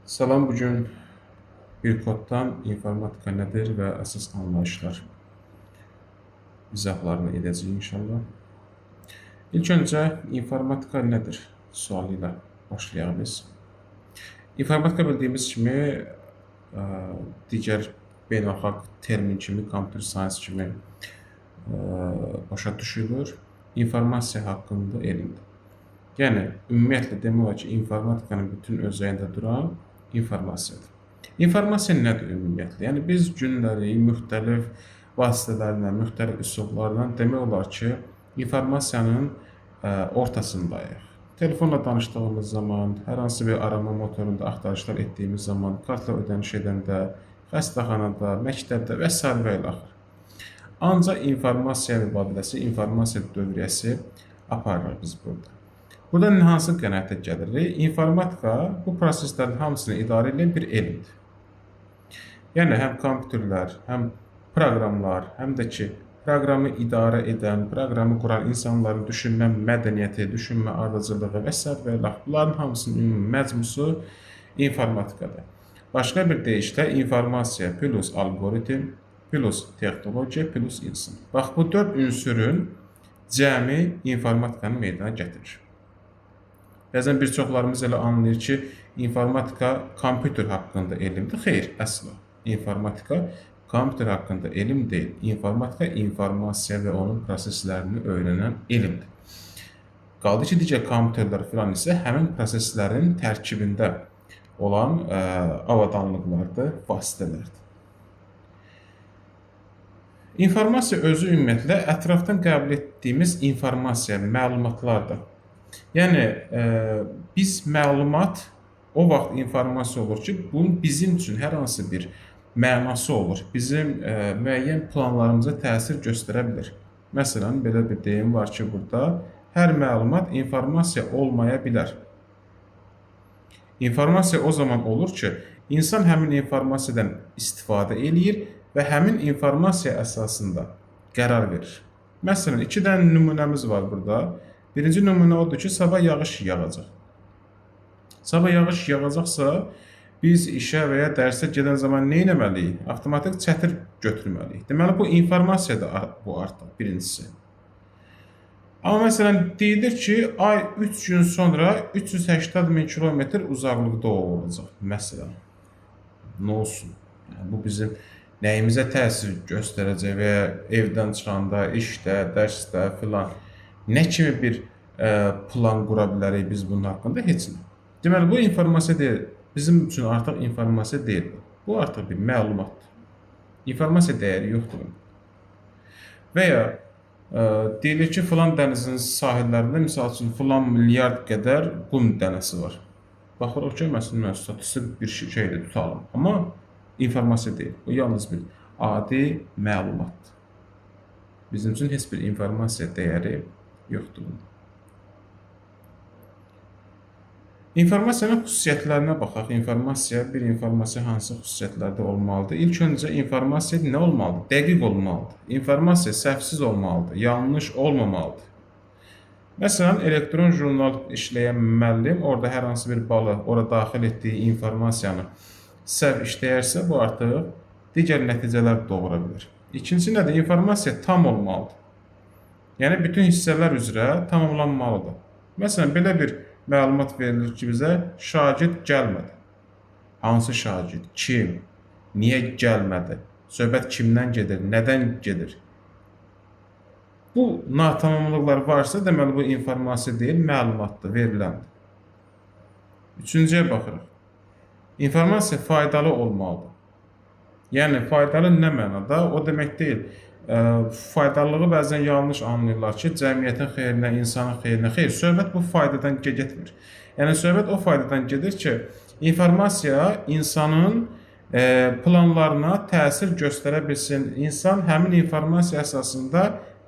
Salam, bu gün bir koddan informatika nədir və əsas anlayışlar izahlarını edəcəyik inşallah. İlk öncə informatika nədir sualı ilə başlayaq biz. İnformatika bildiyimiz kimi digər beynəlxalq termin kimi, computer science kimi başa düşülür. İnformasiya haqqında elmdir. Yəni ümumiyyətlə demək olar ki, informatikanın bütün özəyində duran informasiyadır. İnformasiya nədir ümumiyyətlə? Yəni biz gündəlik müxtəlif vasitələrlə, müxtəlif üsullarla demək olar ki, informasiyanın ortasındayıq. Telefonla danışdığımız zaman, hər hansı bir arama motorunda axtarışlar etdiyimiz zaman, kartla ödəniş edəndə, xəstəxanada, məktəbdə və sair və ilaxır. Ancaq informasiya mübadiləsi, informasiya dövriyyəsi aparırıq biz burada. Burada hansı qənaətə gəlirik? İnformatika bu proseslərin hamısını idarə edən bir elmdir. Yəni həm kompüterlər, həm proqramlar, həm də ki proqramı idarə edən, proqramı quran insanların düşünmə mədəniyyəti, düşünmə ardıcıllığı və sair və ilaxır. Bunların hamısının ümumi məcmusu informatikadır. Başqa bir deyişlə informasiya plus alqoritm plus texnologiya plus insan. Bax bu dörd ünsürün cəmi informatikanı meydana gətirir. Bəzən bir çoxlarımız elə anlayır ki, informatika kompüter haqqında elmdir. Xeyr, əsla. İnformatika kompüter haqqında elm deyil. İnformatika informasiya və onun proseslərini öyrənən elmdir. Qaldı ki, digər kompüterlər filan isə həmin proseslərin tərkibində olan avadanlıqlardır, vasitələrdir. İnformasiya özü ümumiyyətlə ətrafdan qəbul etdiyimiz informasiya, məlumatlardır. Yəni biz məlumat o vaxt informasiya olur ki, bunun bizim üçün hər hansı bir mənası olur. Bizim müəyyən planlarımıza təsir göstərə bilər. Məsələn, belə bir deyim var ki, burada hər məlumat informasiya olmaya bilər. İnformasiya o zaman olur ki, insan həmin informasiyadan istifadə eləyir və həmin informasiya əsasında qərar verir. Məsələn, iki dənə nümunəmiz var burada. Birinci nümunə odur ki, sabah yağış yağacaq. Sabah yağış yağacaqsa, biz işə və ya dərsə gedən zaman nə etməliyik? Avtomatik çətir götürməliyik. Deməli, bu informasiyadır bu artıq birincisi. Amma məsələn, deyilir ki, ay 3 gün sonra 380 min kilometr uzaqlıqda olacaq. Məsələn, nə olsun? Yəni, bu bizim nəyimizə təsir göstərəcək və ya evdən çıxanda, işdə, dərsdə filan nə kimi bir plan qura bilərik biz bunun haqqında? Heç nə. Deməli, bu informasiya deyil. Bizim üçün artıq informasiya deyil. Bu artıq bir məlumatdır. İnformasiya dəyəri yoxdur. Və ya deyilir ki, filan dənizin sahillərində, misal üçün, filan milyard qədər qum dənəsi var. Baxırıq ki, məsələn, statistik bir şeydir, tutalım. Amma informasiya deyil. Bu yalnız bir adi məlumatdır. Bizim üçün heç bir informasiya dəyəri yoxdur bunun. İnformasiyanın xüsusiyyətlərinə baxaq. İnformasiya, bir informasiya hansı xüsusiyyətlərdə olmalıdır? İlk öncə informasiya nə olmalıdır? Dəqiq olmalıdır. İnformasiya səhvsiz olmalıdır, yanlış olmamalıdır. Məsələn, elektron jurnal işləyən müəllim orada hər hansı bir balı, ora daxil etdiyi informasiyanı səhv işləyərsə, bu artıq digər nəticələr doğura bilər. İkincisi nədir? İnformasiya tam olmalıdır. Yəni, bütün hissələr üzrə tamamlanmalıdır. Məsələn, belə bir məlumat verilir ki, bizə şagird gəlmədi. Hansı şagird? Kim? Niyə gəlmədi? Söhbət kimdən gedir? Nədən gedir? Bu natamamlıqlar varsa, deməli, bu informasiya deyil, məlumatdır, veriləndir. Üçüncüyə baxırıq. İnformasiya faydalı olmalıdır. Yəni, faydalı nə mənada? O demək deyil. Faydalılığı bəzən yanlış anlayırlar ki, cəmiyyətin xeyrinə, insanın xeyrinə. Xeyr, söhbət bu faydadan getmir. Yəni, söhbət o faydadan gedir ki, informasiya insanın planlarına təsir göstərə bilsin. İnsan həmin informasiya əsasında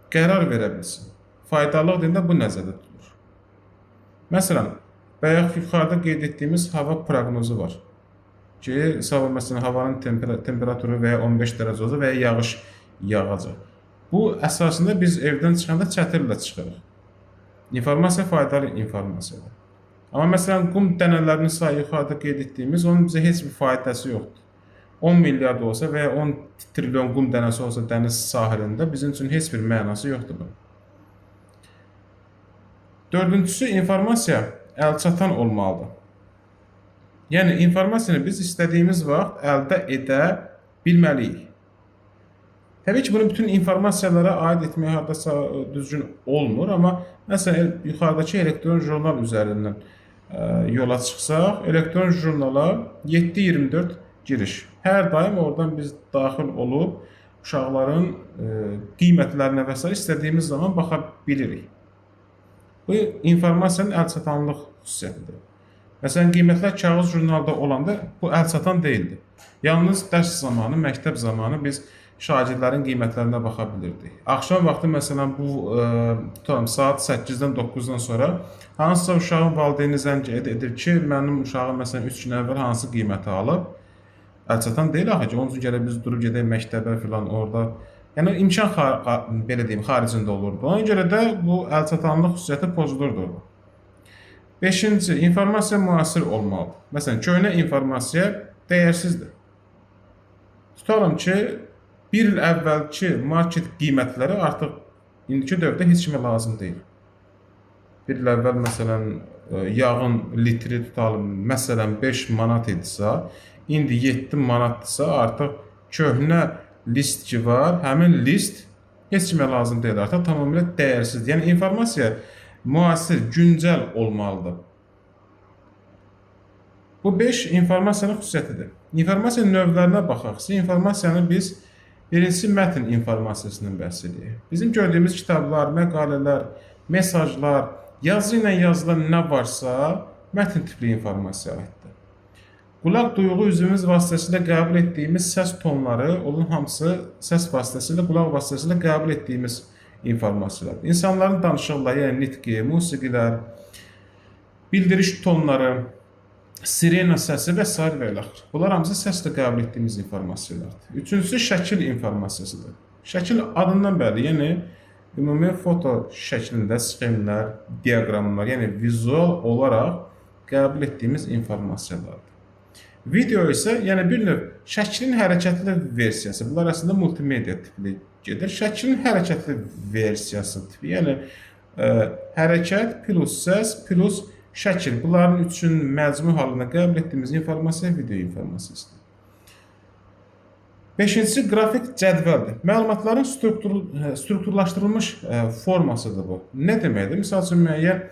qərar verə bilsin. Faydalılıq deyəndə bu nəzərdə tutulur. Məsələn, bayaq yuxarıda qeyd etdiyimiz hava proqnozu var ki, sabah məsələn havanın temperaturu və ya 15 dərəcə olacaq və ya yağış yağacaq. Bu əsasında biz evdən çıxanda çətirlə çıxırıq. İnformasiya faydalı informasiyadır. Amma məsələn, qum dənələrinin sayı yuxarıda qeyd etdiyimiz, onun bizə heç bir faydası yoxdur. 10 milyard olsa və ya 10 trilyon qum dənəsi olsa dəniz sahilində bizim üçün heç bir mənası yoxdur bunun. Dördüncüsü, informasiya əlçatan olmalıdır. Yəni, informasiyanı biz istədiyimiz vaxt əldə edə bilməliyik. Təbii ki, bunu bütün informasiyalara aid etməyə hardasa düzgün olmur, amma məsələn, yuxarıdakı elektron jurnal üzərindən yola çıxsaq, elektron jurnala 7/24 giriş. Hər daim oradan biz daxil olub uşaqların qiymətlərinə və sair istədiyimiz zaman baxa bilirik. Bu, informasiyanın əlçatanlıq xüsusiyyətidir. Məsələn, qiymətlər kağız jurnalda olanda bu əlçatan deyildi. Yalnız dərs zamanı, məktəb zamanı biz şagirdlərin qiymətlərinə baxa bilirdik. Axşam vaxtı məsələn bu tutalım saat 8-dən 9-dan sonra hansısa uşağın valideyni zəng edir ki, mənim uşağım məsələn 3 gün əvvəl hansı qiyməti alıb. Əlçatan deyil axı ki, onun üçün gərək biz durub gedək məktəbə filan orada. Yəni imkan belə deyim, xaricində olurdu. Ona görə də bu əlçatanlıq xüsusiyyəti pozulurdu orada. Beşinci, informasiya müasir olmalıdır. Məsələn, köhnə informasiya dəyərsizdir. Tutalım ki, bir il əvvəlki market qiymətləri artıq indiki dövrdə heç kimə lazım deyil. Bir il əvvəl məsələn yağın litri tutalım, məsələn 5 manat idisə, indi 7 manatdırsa, artıq köhnə list ki var, həmin list heç kimə lazım deyil, artıq tamamilə dəyərsizdir. Yəni informasiya müasir, güncəl olmalıdır. Bu 5 informasiyanın xüsusiyyətidir. İnformasiya növlərinə baxaqsa, informasiyanı biz birincisi mətn informasiyasından bəhs edirik. Bizim gördüyümüz kitablar, məqalələr, mesajlar, yazı ilə yazılan nə varsa mətn tipli informasiya aiddir. Qulaq duyğu üzvümüz vasitəsilə qəbul etdiyimiz səs tonları, onun hamısı səs vasitəsilə, qulaq vasitəsilə qəbul etdiyimiz informasiyalardır. İnsanların danışıqları, yəni nitqi, musiqilər, bildiriş tonları, sirena səsi və sair və ilaxır. Bunlar hamısı səslə qəbul etdiyimiz informasiyalardır. Üçüncüsü şəkil informasiyasıdır. Şəkil adından bəli, yəni ümumi foto şəklində sxemlər, diaqramlar, yəni vizual olaraq qəbul etdiyimiz informasiyalardır. Video isə yəni bir növ şəklin hərəkətli versiyası. Bunlar əslində multimedia tipli gedir. Şəklin hərəkətli versiyası tipi. Yəni hərəkət plus səs plus şəkil. Bunların üçün məcmu halında qəbul etdiyimiz informasiya video informasiyasıdır. Beşincisi qrafik cədvəldir. Məlumatların strukturlaşdırılmış formasıdır bu. Nə deməkdir? Misal üçün müəyyən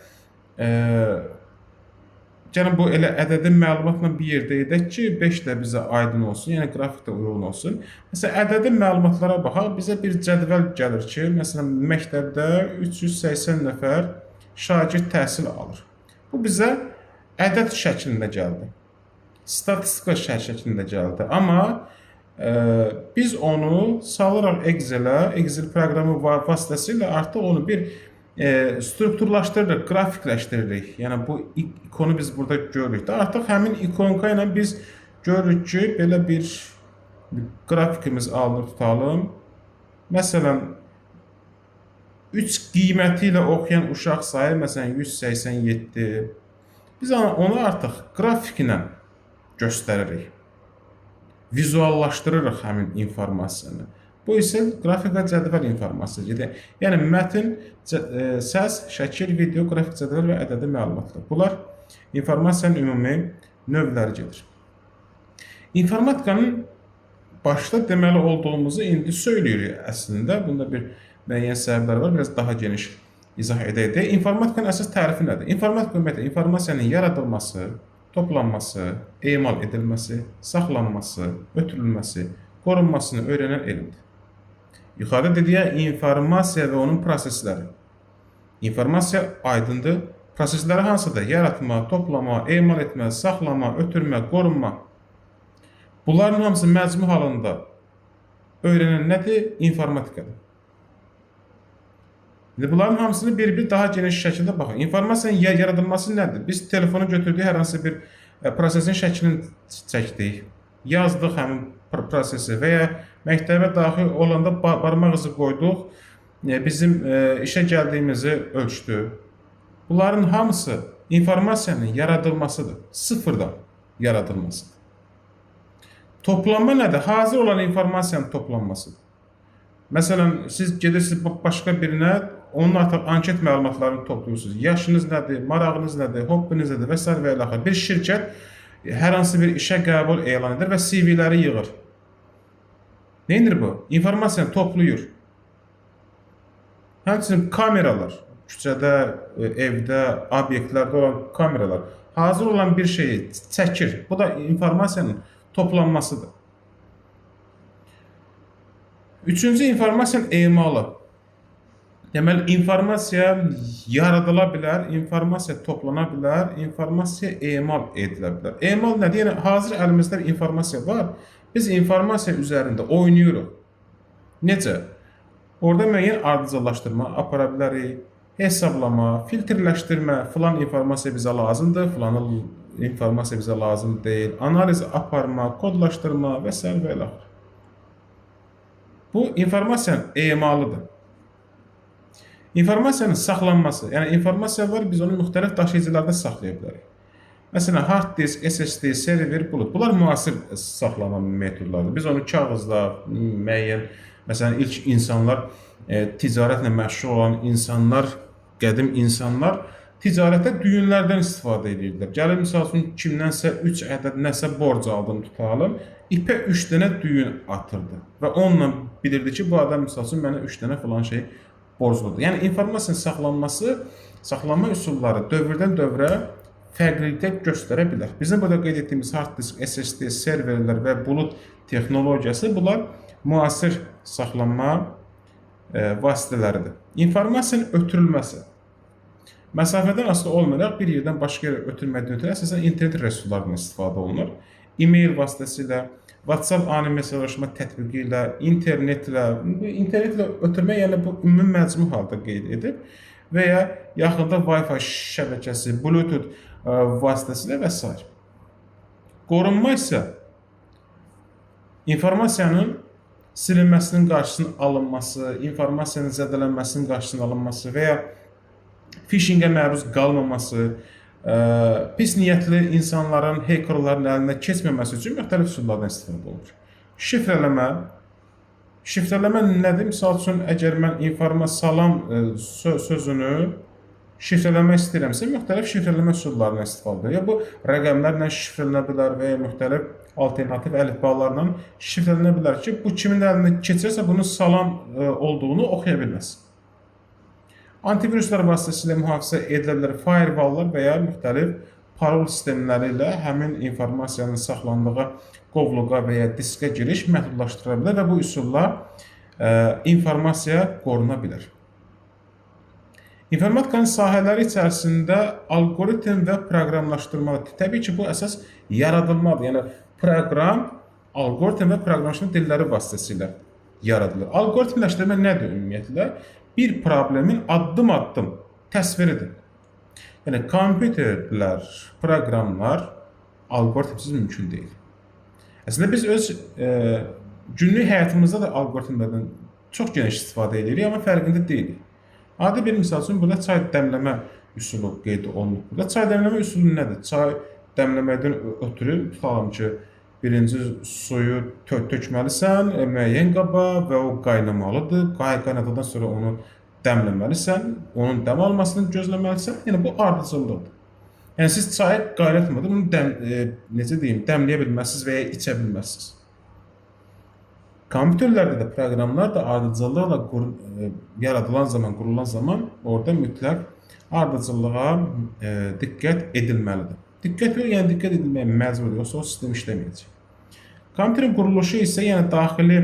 gəlin bu elə ədədi məlumatla bir yerdə edək ki, 5 də bizə aydın olsun, yəni qrafik də uyğun olsun. Məsələn, ədədi məlumatlara baxaq, bizə bir cədvəl gəlir ki, məsələn, məktəbdə 380 nəfər şagird təhsil alır. Bu bizə ədəd şəklində gəldi, statistika şəklində gəldi. Amma biz onu salıraq Excel-ə, Excel proqramı vasitəsilə artıq onu bir strukturlaşdırırıq, qrafikləşdiririk. Yəni bu ikonu biz burada görürük də. Artıq həmin ikonka ilə biz görürük ki, belə bir qrafikimiz alınır, tutalım. Məsələn, 3 qiyməti ilə oxuyan uşaq sayı, məsələn, 187. Biz onu artıq qrafiklə göstəririk. Vizuallaşdırırıq həmin informasiyanı. Bu isə qrafik və cədvəl informasiyası gedir. Yəni mətn, səs, şəkil, video, qrafik cədvəl və ədədi məlumatlar. Bunlar informasiyanın ümumi növləri gedir. İnformatikanın başda deməli olduğumuzu indi söyləyirik əslində. Bunda bir müəyyən səbəblər var. Biraz daha geniş izah edək. İnformatikanın əsas tərifi nədir? İnformatika ümumiyyətlə informasiyanın yaradılması, toplanması, emal edilməsi, saxlanması, ötürülməsi, qorunmasını öyrənən elmdir. Yuxarıda dediyə informasiya və onun prosesləri. İnformasiya aydındır. Prosesləri hansıdır? Yaratma, toplama, emal etmə, saxlama, ötürmə, qorunma. Bunların hamısı məcmu halında öyrənən nədir? İnformatikadır. İndi bunların hamısını bir-bir daha geniş şəkildə baxın. İnformasiyanın yaradılması nədir? Biz telefonu götürdük, hər hansı bir prosesin şəklini çəkdik, yazdıq həmin prosesi və ya məktəbə daxil olanda barmaq izi qoyduq, bizim işə gəldiyimizi ölçdü. Bunların hamısı İnformasiyanın yaradılmasıdır. Sıfırdan yaradılmasıdır. Toplanma nədir? Hazır olan informasiyanın toplanmasıdır. Məsələn, siz gedirsiniz başqa birinə, onun artıq anket məlumatlarını toplayırsınız. Yaşınız nədir, marağınız nədir, hobbiniz nədir və sair və ilaxır. Bir şirkət hər hansı bir işə qəbul elan edir və CV-ləri yığır. Nə edir bu? İnformasiyanı toplayır. Həmçinin kameralar, küçədə, evdə, obyektlərdə olan kameralar hazır olan bir şeyi çəkir. Bu da informasiyanın toplanmasıdır. Üçüncü, informasiyanın emalı. Deməli, informasiya yaradıla bilər, informasiya toplana bilər, informasiya emal edilə bilər. Emal nədir? Yəni, hazır əlimizdə bir informasiya var. Biz informasiya üzərində oynayırıq. Necə? Orada müəyyən ardıcıllaşdırma apara bilərik, hesablama, filtrləşdirmə, filan informasiya bizə lazımdır, filanı informasiya bizə lazım deyil, analiz aparma, kodlaşdırma və s. və ilaxır. Bu, informasiyanın emalıdır. İnformasiyanın saxlanması, yəni informasiya var, biz onu müxtəlif daşıyıcılarda saxlaya bilərik. Məsələn, hard disk, SSD, server, bulut. Bunlar müasir saxlama metodlarıdır. Biz onu kağızda müəyyən, məsələn, ilk insanlar, ticarətlə məşğul olan insanlar, qədim insanlar ticarətdə düyünlərdən istifadə edirdilər. Gəlin, misal üçün, kimdənsə 3 ədəd nəsə borc aldım tutalım, ipə 3 dənə düyün atırdı və onunla bilirdi ki, bu adam, misal üçün, mənə 3 dənə filan şey borcludur. Yəni, informasiyanın saxlanması, saxlanma üsulları dövrdən dövrə fərqliliklər göstərə bilər. Bizim burada qeyd etdiyimiz hard disk, SSD, serverlər və bulut texnologiyası, bunlar müasir saxlanma vasitələridir. İnformasiyanın ötürülməsi. Məsafədən asılı olmayaraq bir yerdən başqa yerə ötürməkdən ötürü əsasən internet resurslarından istifadə olunur. E-mail vasitəsilə, WhatsApp ani mesajlaşma tətbiqi ilə, internetlə, internetlə ötürmək, yəni bu ümumi məcmu halda qeyd edib və ya yaxında Wi-Fi şəbəkəsi, Bluetooth vasitəsilə və s. Qorunma isə informasiyanın silinməsinin qarşısının alınması, informasiyanın zədələnməsinin qarşısının alınması və ya phishingə məruz qalmaması, pis niyyətli insanların, hackerların əlinə keçməməsi üçün müxtəlif üsullardan istifadə olunur. Şifrələmə. Şifrələmə nədir? Misal üçün, əgər mən informasiya salam sözünü şifrələmək istəyirəmsə, müxtəlif şifrələmə üsullarından istifadə olunur. Ya bu rəqəmlərlə şifrələnə bilər və ya müxtəlif alternativ əlifbalarla şifrələnə bilər ki, bu kimin əlinə keçirsə bunun salam olduğunu oxuya bilməz. Antiviruslar vasitəsilə mühafizə edilə bilər, firewalllar və ya müxtəlif parol sistemləri ilə həmin informasiyanın saxlandığı qovluğa və ya diskə giriş məhdudlaşdırıla bilər və bu üsulla informasiya qoruna bilər. İnformatikanın sahələri içərisində alqoritm və proqramlaşdırma. Təbii ki, bu əsas yaradılmadır. Yəni, proqram, alqoritm və proqramlaşdırma dilləri vasitəsilə yaradılır. Alqoritmləşdirmə nədir ümumiyyətlə? Bir problemin addım-addım təsviridir. Yəni, kompüterlər, proqramlar alqoritmsiz mümkün deyil. Əslində, biz öz günlük həyatımızda da alqoritmlərdən çox geniş istifadə edirik, amma fərqində deyilik. Adi bir misal üçün, burada çay dəmləmə üsulu qeyd olunub. Burada çay dəmləmə üsulu nədir? Çay dəmləməkdən ötürü, tutalım ki, birinci suyu tökməlisən müəyyən qaba və o qaynamalıdır. Qaynadıqdan sonra onu dəmləməlisən, onun dəm almasını gözləməlisən. Yəni, bu ardıcıllıqdır. Yəni, siz çayı qaynatmadan onu necə deyim, dəmləyə bilməzsiniz və ya içə bilməzsiniz. Kompüterlərdə də proqramlar da ardıcıllıqla yaradılan zaman, qurulan zaman orada mütləq ardıcıllığa diqqət edilməlidir. Diqqət yox, yəni diqqət edilməyə məcburdur, yoxsa o sistem işləməyəcək. Kompüterin quruluşu isə yəni daxili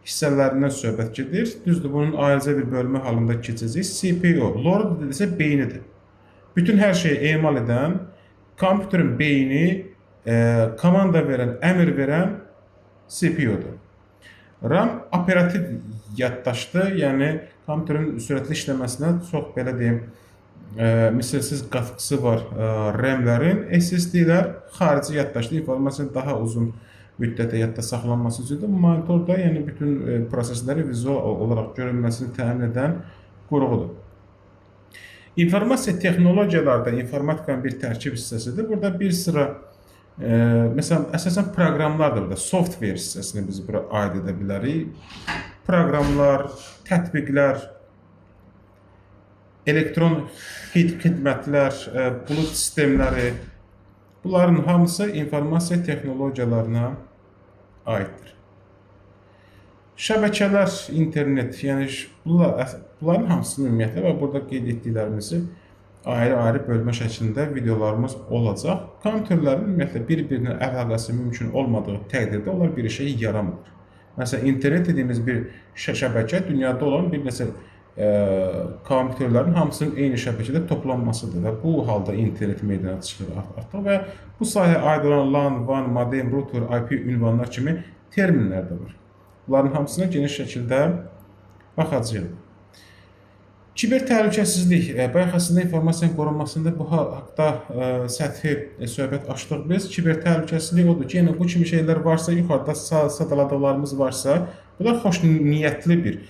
hissələrindən söhbət gedir. Düzdür, bunun ayrıca bir bölümü halında keçəcək. CPU, LoRa dedisə beynidir. Bütün hər şeyi emal edən, kompüterin beyni, komanda verən, əmr verən CPU-dur. RAM operativ yaddaşdır, yəni kompüterin sürətli işləməsinə çox belə deyim, misilsiz qatqısı var RAM-lərin. SSD-lər xarici yaddaşlı informasiyanın daha uzun müddətə yadda saxlanması üçündür. Monitor da yəni bütün prosesləri vizual olaraq görünməsini təmin edən qurğudur. İnformasiya texnologiyaları da informatikanın bir tərkib hissəsidir. Burada bir sıra məsələn, əsasən proqramlar da burada, software hissəsini biz bura aid edə bilərik. Proqramlar, tətbiqlər, elektron xidmətlər, bulut sistemləri, bunların hamısı informasiya texnologiyalarına aiddir. Şəbəkələr, internet, yəni bunların hamısını ümumiyyətlə və burada qeyd etdiklərimizi ayrı-ayrı bölmə şəklində videolarımız olacaq. Kompüterlərin ümumiyyətlə bir-birinə əlaqəsi mümkün olmadığı təqdirdə onlar bir işə yaramır. Məsələn, internet dediyimiz bir şəbəkə dünyada olan bir neçə kompüterlərin hamısının eyni şəbəkədə toplanmasıdır və bu halda internet meydana çıxır artıq və bu sahəyə aid olan LAN, WAN, modem, router, IP ünvanlar kimi terminlər də var. Bunların hamısına geniş şəkildə baxacağıq. Kiber təhlükəsizlik, bayaq əslində informasiyanın qorunmasında bu haqda səthi söhbət açdıq biz. Kiber təhlükəsizlik odur ki, yəni bu kimi şeylər varsa, yuxarıda sadaladıqlarımız varsa, bunlar xoş niyyətli bir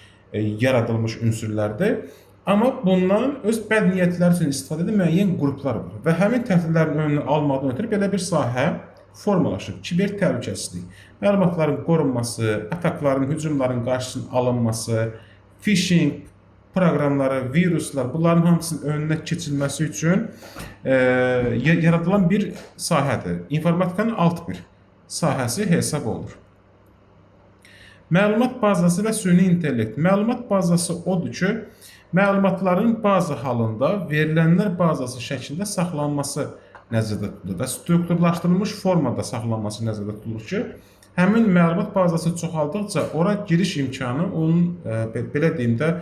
yaradılmış ünsürlərdir. Amma bundan öz bəd niyyətləri üçün istifadə edən müəyyən qruplar var və həmin təhdidlərin önünü almaqdan ötürü belə bir sahə formalaşıb. Kiber təhlükəsizlik, məlumatların qorunması, atakların, hücumların qarşısının alınması, phishing proqramları, viruslar, bunların hamısının önünə keçilməsi üçün yaradılan bir sahədir. İnformatikanın alt bir sahəsi hesab olunur. Məlumat bazası və süni intellekt. Məlumat bazası odur ki, məlumatların baza halında verilənlər bazası şəklində saxlanması nəzərdə tutulur və strukturlaşdırılmış formada saxlanması nəzərdə tutulur ki, həmin məlumat bazası çoxaldıqca ora giriş imkanı onun belə deyim də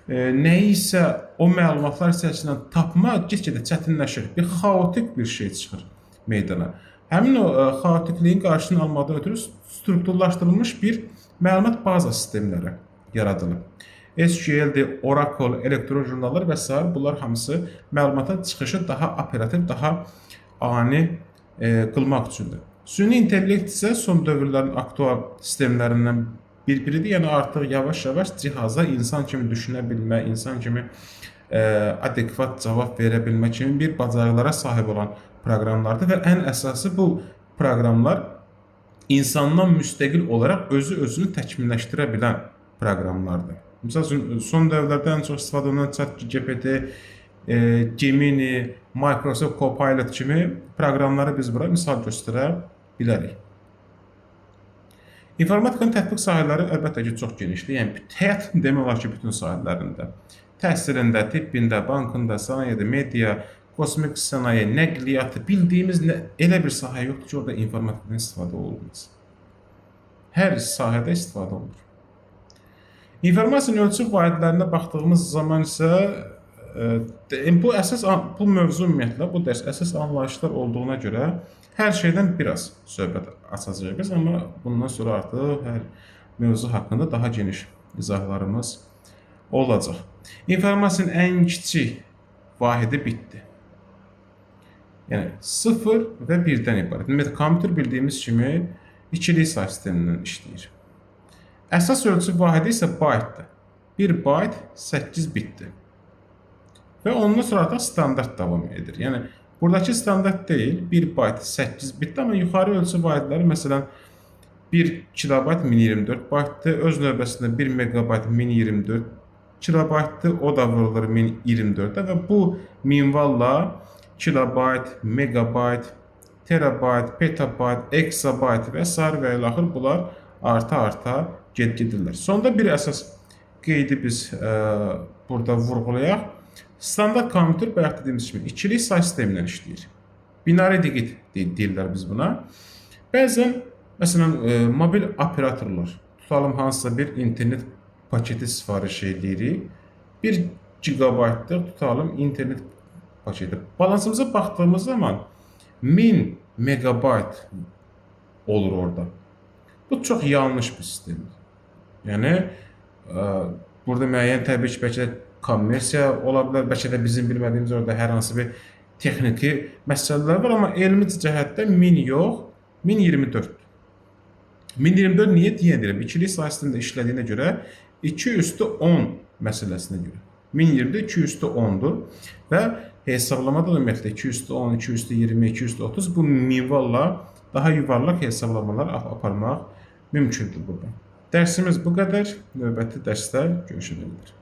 nəyisə o məlumatlar içərisindən tapma get-gedə çətinləşir. Bir xaotik bir şey çıxır meydana. Həmin o xaotikliyin qarşısını almaqdan ötürü strukturlaşdırılmış bir məlumat baza sistemləri yaradılıb. SQL-dir, Oracle, elektron jurnallar və sair, bunlar hamısı məlumata çıxışı daha operativ, daha ani qılmaq üçündür. Süni intellekt isə son dövrlərin aktual sistemlərindən bir-biridir. Yəni artıq yavaş-yavaş cihaza insan kimi düşünə bilmə, insan kimi adekvat cavab verə bilmə kimi bir bacarıqlara sahib olan proqramlardır və ən əsası bu proqramlar insandan müstəqil olaraq özü-özünü təkmilləşdirə bilən proqramlardır. Məsəl üçün, son dövrlərdə ən çox istifadə olunan ChatGPT, Gemini, Microsoft Copilot kimi proqramları biz bura misal göstərə bilərik. İnformatikanın tətbiq sahələri əlbəttə ki, çox genişdir. Yəni, həyatın demək olar ki, bütün sahələrində. Təhsilində, tibbində, bankında, sənayedə, media, kosmik sənaye, nəqliyyatı, bildiyimiz elə bir sahə yoxdur ki, orada informatikadan istifadə olunmaz. Hər sahədə istifadə olunur. İnformasiyanın ölçü vahidlərinə baxdığımız zaman isə bu əsas bu mövzu ümumiyyətlə bu dərs əsas anlayışlar olduğuna görə hər şeydən biraz söhbət açacağıq biz, amma bundan sonra artıq hər mövzu haqqında daha geniş izahlarımız olacaq. İnformasiyanın ən kiçik vahidi bitdir. Yəni 0 və 1-dən ibarət. Ümumiyyətlə kompüter bildiyimiz kimi ikilik say sistemindən işləyir. Əsas ölçü vahidi isə baytdır. 1 bayt 8 bitdir. Və ondan sonra artıq standart davam edir. Yəni buradakı standart deyil, 1 bayt 8 bitdir, amma yuxarı ölçü vahidləri məsələn 1 kilobayt 1024 baytdır, öz növbəsində 1 megabayt 1024 kilobaytdır, o da vurulur 1024-ə və bu minvalla kilobayt, megabayt, terabayt, petabayt, exabayt və sair və ilaxır bunlar arta-arta gedirlər. Sonda bir əsas qeydi biz burada vurğulayaq. Standart kompüter bayaq dediyimiz kimi ikilik say sistemindən işləyir. Binari digit deyirlər biz buna. Bəzən məsələn mobil operatorlar, tutalım hansısa bir internet paketi sifariş edirik. 1 gigabaytlıq tutalım internet paketi. Balansımıza baxdığımız zaman 1000 megabayt olur orada. Bu çox yanlış bir sistemdir. Yəni burada müəyyən təbii ki, bəlkə də kommersiya ola bilər, bəlkə də bizim bilmədiyimiz orada hər hansı bir texniki məsələlər var, amma elmi cəhətdən 1000 yox, 1024. 1024 niyə deyə deyirəm? İkilik say sistemində işlədiyinə görə 2 üstü 10 məsələsinə görə. 1020-də 2 üstü 10-dur və hesablamada da ümumiyyətlə 2 üstü 10, 2 üstü 20, 2 üstü 30 bu minvalla daha yuvarlaq hesablamalar aparmaq mümkündür burada. Dərsimiz bu qədər. Növbəti dərsdə görüşənə qədər.